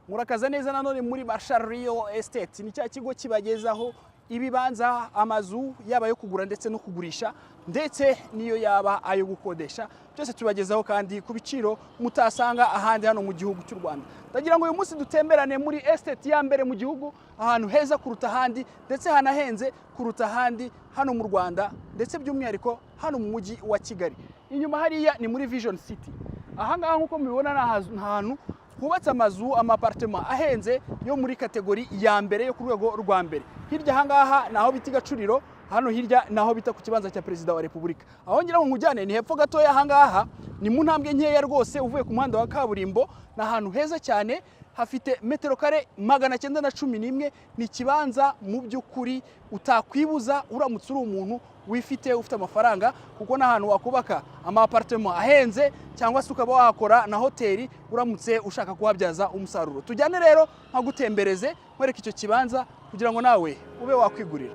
Murakaza neza nanone muri Marshal Real Estate. Ni cya kigo kibagezaho ibibanza, amazu, yaba ayo kugura ndetse no kugurisha, ndetse n'iyo yaba ayo gukodesha, byose tubagezaho kandi ku biciro mutasanga ahandi hano mu gihugu cy'u Rwanda. Ndagira ngo uyu munsi dutemberane muri estate ya mbere mu gihugu, ahantu heza kuruta ahandi ndetse hanahenze kuruta ahandi hano mu Rwanda, ndetse by'umwihariko hano mu mujyi wa Kigali. Inyuma hariya ni muri Vision City. Ahangaha nk'uko mubibona ni ahantu hubatse amazu, ama appartement ahenze yo muri catégorie ya mbere, yo ku rwego rwa mbere. Hirya ahangaha ni aho bita i Gacuriro, hano hirya ni aho bita ku kibanza cya Perezida wa Repubulika. Aho ngira ngo nkujyane ni hepfo gatoya ahangaha, ni mu ntambwe nkeya rwose uvuye ku muhanda wa kaburimbo. Ni ahantu heza cyane, hafite metero kare 911. Ni ikibanza mu by'ukuri utakwibuza uramutse uri umuntu wifite, ufite amafaranga, kuko n'ahantu wakubaka ama appartement ahenze cyangwa se ukaba wakora na hoteli uramutse ushaka kuhabyaza umusaruro. Tujyane rero nkagutembereze, nkwereke icyo kibanza kugira ngo nawe ube wakwigurira.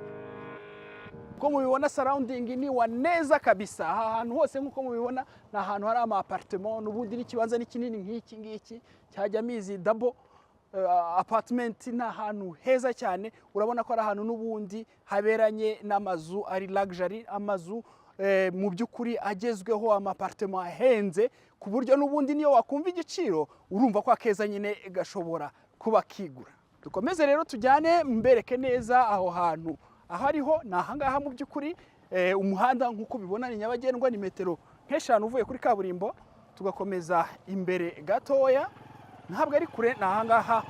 Uko mubibona, surrounding ni wa neza kabisa. Aha hantu hose nk'uko mubibona ni ahantu hari ama appartement. N'ubundi n'ikibanza ni kinini nk'iki ngiki cyajyamo izi double apartment. Ni ahantu heza cyane. Urabona ko ari ahantu n'ubundi haberanye n'amazu ari luxury, amazu mu by'ukuri agezweho, ama appartement ahenze, ku buryo n'ubundi niyo wakumva igiciro urumva ko akeza nyine gashobora kuba kigura. Dukomeze rero tujyane, mbereke neza aho hantu. Aho ariho ni ahangaha mu by'ukuri. Umuhanda nk'uko ubibona ni nyabagendwa, ni metero nk'eshanu uvuye kuri kaburimbo. Tugakomeza imbere gatoya, ntabwo ari kure, ni ahangaha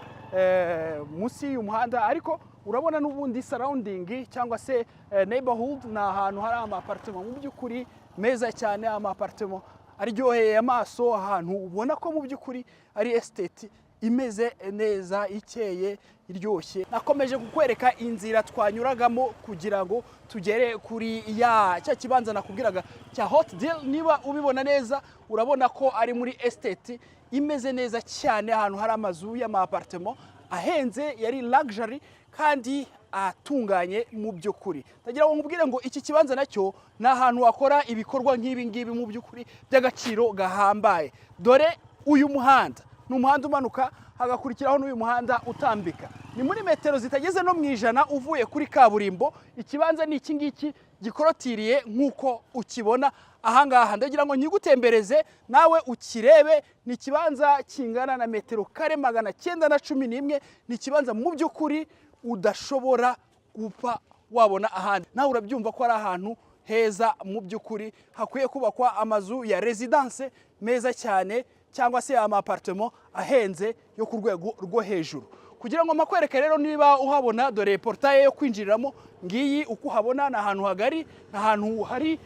munsi y'uyu muhanda. Ariko urabona n'ubundi surrounding cyangwa se neighborhood ni ahantu hari ama appartement mu by'ukuri meza cyane, ama appartement aryoheye amaso, ahantu ubona ko mu by'ukuri ari estate imeze neza, ikeye, iryoshye. Nakomeje kukwereka inzira twanyuragamo kugira ngo tugere kuri ya cya kibanza nakubwiraga cya hot deal. Niba ubibona neza, urabona ko ari muri estate imeze neza cyane, ahantu hari amazu y'ama appartement ahenze yari luxury kandi atunganye mu by'ukuri. Ndagira ngo nkubwire ngo iki kibanza nacyo ni ahantu wakora ibikorwa nk'ibi ngibi mu by'ukuri by'agaciro gahambaye. Dore uyu muhanda ni umuhanda umanuka, hagakurikiraho n'uyu muhanda utambika. Ni muri metero zitageze no mu 100 uvuye kuri kaburimbo. Ikibanza ni iki ngiki gikorotiriye nk'uko ukibona ahangaha. Ndagira ngo nkigutembereze nawe ukirebe. Ni ikibanza kingana na metero kare 911. Ni ikibanza mu by'ukuri udashobora gupfa wabona ahandi. Nawe urabyumva ko ari ahantu heza mu by'ukuri hakwiye kubakwa amazu ya residence meza cyane cyangwa se ama appartement ahenze yo ku rwego rwo hejuru. Kugira ngo mpakwereke rero, niba uhabona, dore portail yo kwinjiriramo ngiyi. Uko uhabona ni ahantu hagari, ni ahantu hari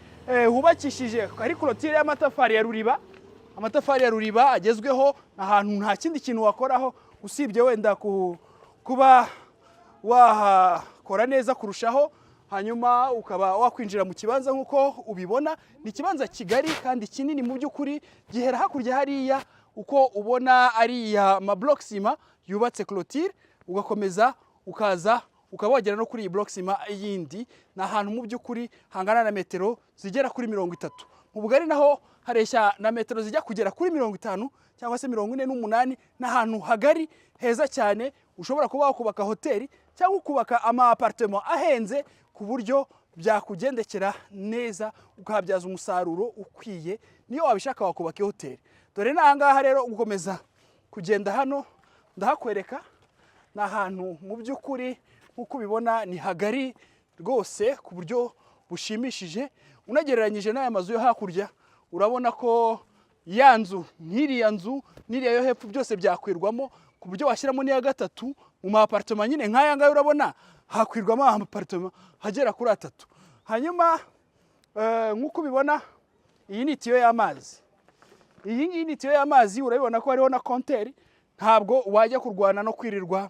hubakishije, hari clôture y'amatafari ya ruriba, amatafari ya ruriba agezweho. Ni ahantu nta kindi kintu wakoraho usibye wenda kuba wahakora neza kurushaho, hanyuma ukaba wakwinjira mu kibanza. Nk'uko ubibona, ni ikibanza kigari kandi kinini mu by'ukuri, gihera hakurya hariya uko ubona ariya ma bloc ciment yubatse clôture, ugakomeza ukaza ukaba wagera no kuri iyi bloc ciment yindi. Ni ahantu mu by'ukuri hangana na metero zigera kuri 30 mu bugari, naho hareshya na metero zijya kugera kuri 50 cyangwa se 48. Ni ahantu hagari heza cyane ushobora kuba wakubaka hoteli cyangwa ukubaka ama appartement ahenze, ku buryo byakugendekera neza, ukahabyaza umusaruro ukwiye. Niyo wabishaka wakubaka hoteli. Dore n'ahangaha rero, gukomeza kugenda hano ndahakwereka. Ni ahantu mu by'ukuri nk'uko ubibona ni hagari rwose ku buryo bushimishije. Unagereranyije n'aya mazu yo hakurya, urabona ko ya nzu nk'iriya nzu n'iriya yo hepfo byose byakwirwamo, ku buryo washyiramo n'iya gatatu mu ma appartement nyine nk'aya ngaya. Urabona hakwirwamo ama appartement agera kuri atatu. Hanyuma nk'uko ubibona, iyi ni itiyo y'amazi. Iyi ngiyi ni itiyo y'amazi, urabibona ko hariho na compteur. Ntabwo wajya kurwana no kwirirwa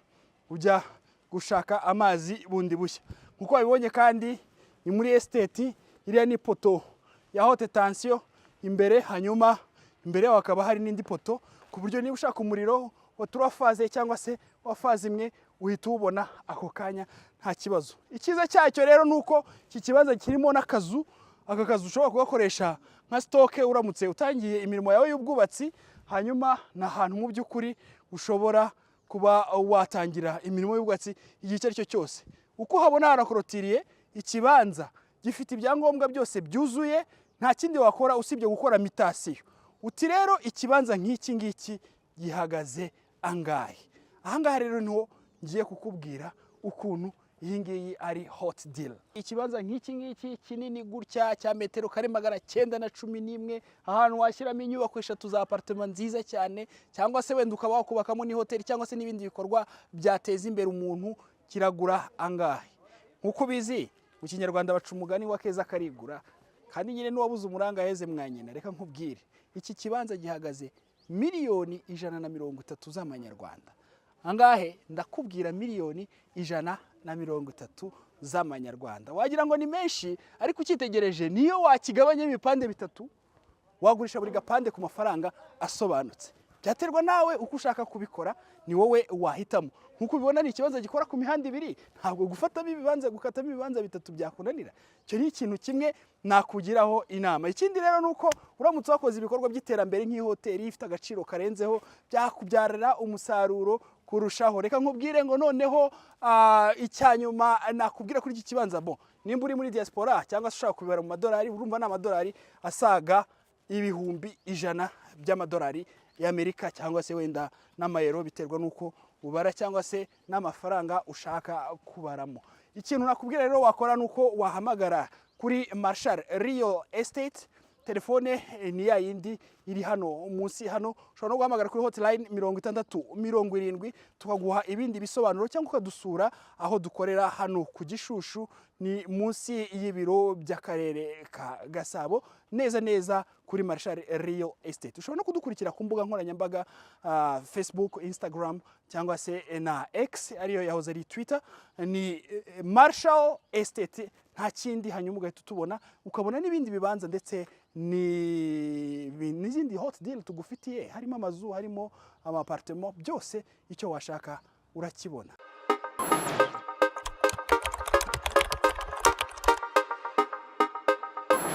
ujya gushaka amazi bundi bushya. Nk'uko wabibonye kandi ni muri estate. Iriya ni poto ya haute tension imbere, hanyuma imbere yaho hakaba hari n'indi poto, ku buryo niba ushaka umuriro wa trois phases cyangwa se wa phase imwe uhita uwubona ako kanya nta kibazo. Icyiza cyacyo rero ni uko iki kibanza kirimo n'akazu. Aka kazu ushobora kugakoresha nka stock uramutse utangiye imirimo yawe y'ubwubatsi. Hanyuma ni ahantu mu by'ukuri ushobora kuba watangira imirimo y'ubwubatsi igihe icyo ari cyo cyose. Uko uhabona harakorotiriye, ikibanza gifite ibyangombwa byose byuzuye, nta kindi wakora usibye gukora mutation. Uti rero ikibanza nk'iki ngiki gihagaze angahe? Ahangaha rero niho ngiye kukubwira ukuntu iyi ngiyi ari hot deal. Ikibanza nk'iki ngiki kinini gutya cya metero kare 911, ahantu washyiramo inyubako eshatu za appartement nziza cyane, cyangwa se wenda ukaba wakubakamo n'ihoteli cyangwa se n'ibindi bikorwa byateza imbere umuntu, kiragura angahe? Nk'uko ubizi, mu Kinyarwanda baca umugani wa keza karigura, kandi nyine n'uwabuze umuranga yaheze mwa nyina. Reka nkubwire, iki kibanza gihagaze miliyoni 130 z'amanyarwanda. Angahe? Ndakubwira miliyoni 130 z'amanyarwanda. Wagira ngo ni menshi, ariko ukitegereje niyo wakigabanyamo ibipande bitatu, wagurisha buri gapande ku mafaranga asobanutse. Byaterwa nawe uko ushaka kubikora, ni wowe wahitamo. Nk'uko ubibona, ni ikibanza gikora ku mihanda ibiri. Ntabwo gufatamo ibibanza, gukatamo ibibanza bitatu byakunanira. Icyo ni ikintu kimwe nakugiraho inama. Ikindi rero ni uko uramutse wakoze ibikorwa by'iterambere nk'ihoteli ifite agaciro karenzeho, byakubyarira umusaruro kurushaho. Reka nkubwire ngo noneho icyanyuma nakubwira kuri iki kibanza, bo nimba uri muri diaspora cyangwa se ushaka kubibara mu madolari, urumva ni amadolari asaga 100,000 by'amadolari y'Amerika, cyangwa se wenda n'amayero, biterwa n'uko ubara cyangwa se n'amafaranga ushaka kubaramo. Ikintu nakubwira rero wakora ni uko wahamagara kuri Marshal Real Estate. Telefone ni ya yindi iri hano munsi hano. Ushobora no guhamagara kuri hotline 6070, tukaguha ibindi bisobanuro, cyangwa ukadusura aho dukorera hano ku Gishushu, ni munsi y'ibiro by'akarere ka Gasabo, neza neza kuri Marshal Real Estate. Ushobora no kudukurikira ku mbuga nkoranyambaga, Facebook, Instagram cyangwa se na X ariyo yahoze ari Twitter, ni Marshal Estate, nta kindi. Hanyuma ugahita utubona, ukabona n'ibindi bibanza ndetse n'izindi hot deal tugufitiye, harimo amazu, harimo ama appartement, byose icyo washaka urakibona.